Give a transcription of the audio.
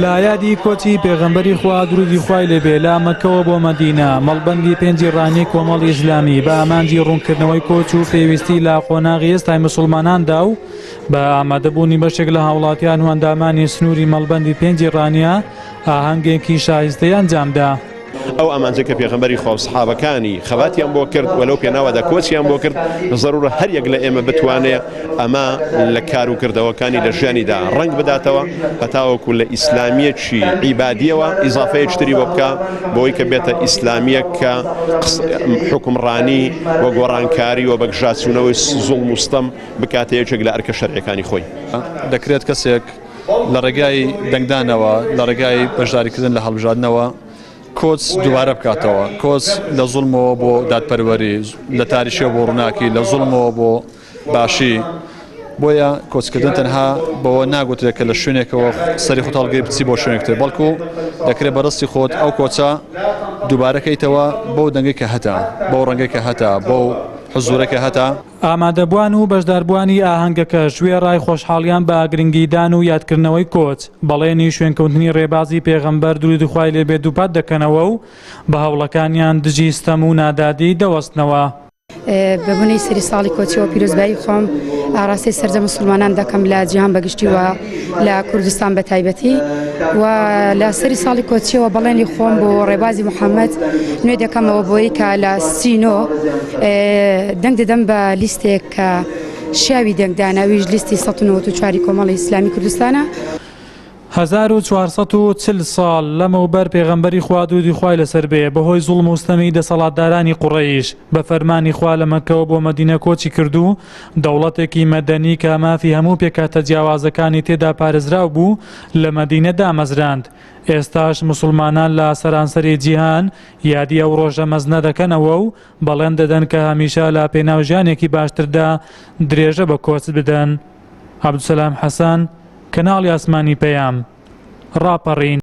لە یادی کۆچی پێغەمبەری خوا درودی خوای لێبێ لە مەککەوە بۆ مەدینە، مەڵبەندی پێنجی ڕانیەی کۆمەڵی ئیسلامی بە ئامانجی ڕوونکردنەوەی کۆچ و پێویستی لە قۆناغی ئێستای مسوڵماناندا و بە ئامادەبوونی بەشێک لە هاوڵاتیان و ئەندامانی سنووری مەڵبەندی پێنجی ڕانیە ئاهەنگێکی شایستەی ئەنجامدا. ئەو ئامانجەی کە پێغەمبەری خوا و سەحابەکانی خەباتیان بۆ کرد و لەو پێناوەدا کۆچیان بۆ کرد، زەرورە هەر یەک لە ئێمە بتوانێ ئەمە لە کار و کردەوەکانی لە ژیانیدا ڕەنگ بداتەوە هەتاوەکو لە ئیسلامیەکی عیبادیەوە ئیزافەیەکی تری بۆ بکا بۆی کە بێتە ئیسلامیەک کە حوکمڕانی و گۆڕانکاری و بەگژاچوونەوەی زوڵم و ستەم بکاتە یەکێک لە ئەرکە شەرعیەکانی خۆی. دەکرێت کەسێک لە ڕێگای دەنگدانەوە، لە ڕێگای بەشداریکردن لە هەڵبژاردنەوە کۆچ دووبارە بکاتەوە، کۆچ لە زوڵمەوە بۆ دادپەروەری، لە تاریکیەوە بۆ ڕووناکی، لە زوڵمەوە بۆ باشی. بۆیە کۆچکردن تەنها بەوە ناگوترێت کە لە شوێنێکەوە سەری خۆت هەڵگری بچی بۆ شوێنێک تر، بەڵکو دەکرێت بە ڕستی خۆت ئەو کۆچە دووبارە کەیتەوە بەو دەنگەی کە هەتە، بەو ڕەنگەی کە هەتە، بەو حزوورەی کە هەتە. ئامادەبوان و بەشداربوانی ئاهەنگەکەش وێڕای خۆشحاڵیان بە گرنگیدان و یادکردنەوەی کۆچ، بەڵێنی شوێنکەوتنی ڕێبازی پێغەمبەر دروودی خوای لێ بێت دووپات دەکەنەوە و بە هەوڵەکانیان دژی ستەم و نادادی دەوەستنەوە. بە بۆنەی سەری ساڵی کۆچیەوە پیرۆزبایی خۆم ئاراستەی سەرجەم موسڵمانان دەکەم لە جیهان بە گشتی و لە کوردستان بە تایبەتی و لە سەری ساڵی کۆچیەوە بەڵێنی خۆم بۆ ڕێبازی محەممەد نوێ دەکەمەوە بۆی کە لە سینۆ دەنگ دەدەم بە لیستێک کە شیاوی دەنگدانە ئەویش لیستی 194 کۆمەڵی ئیسلامی کوردستانە. 1440 ساڵ لەمەوبەر پێغەمبەری خوا درودی خوای لەسەر بێ بەهۆی زوڵم و ستەمی دەسەڵاتدارانی قوڕەیش بە فەرمانی خوا لە مەککەوە بۆ مەدینە کۆچی کرد و دەوڵەتێکی مەدەنی کە مافی هەموو پێکهاتە جیاوازەکانی تێدا پارێزراو بوو لە مەدینە دامەزراند ئێستاش موسڵمانان لە سەرانسەری جیهان یادی ئەو ڕۆژە مەزنە دەکەنەوە و بەڵێن دەدەن کە هەمیشە لە پێناو ژیانێکی باشتردا درێژە بە کۆچ بدەن. عەبدولسەلام حەسەن، کەناڵی ئاسمانی پەیام، ڕاپەڕین.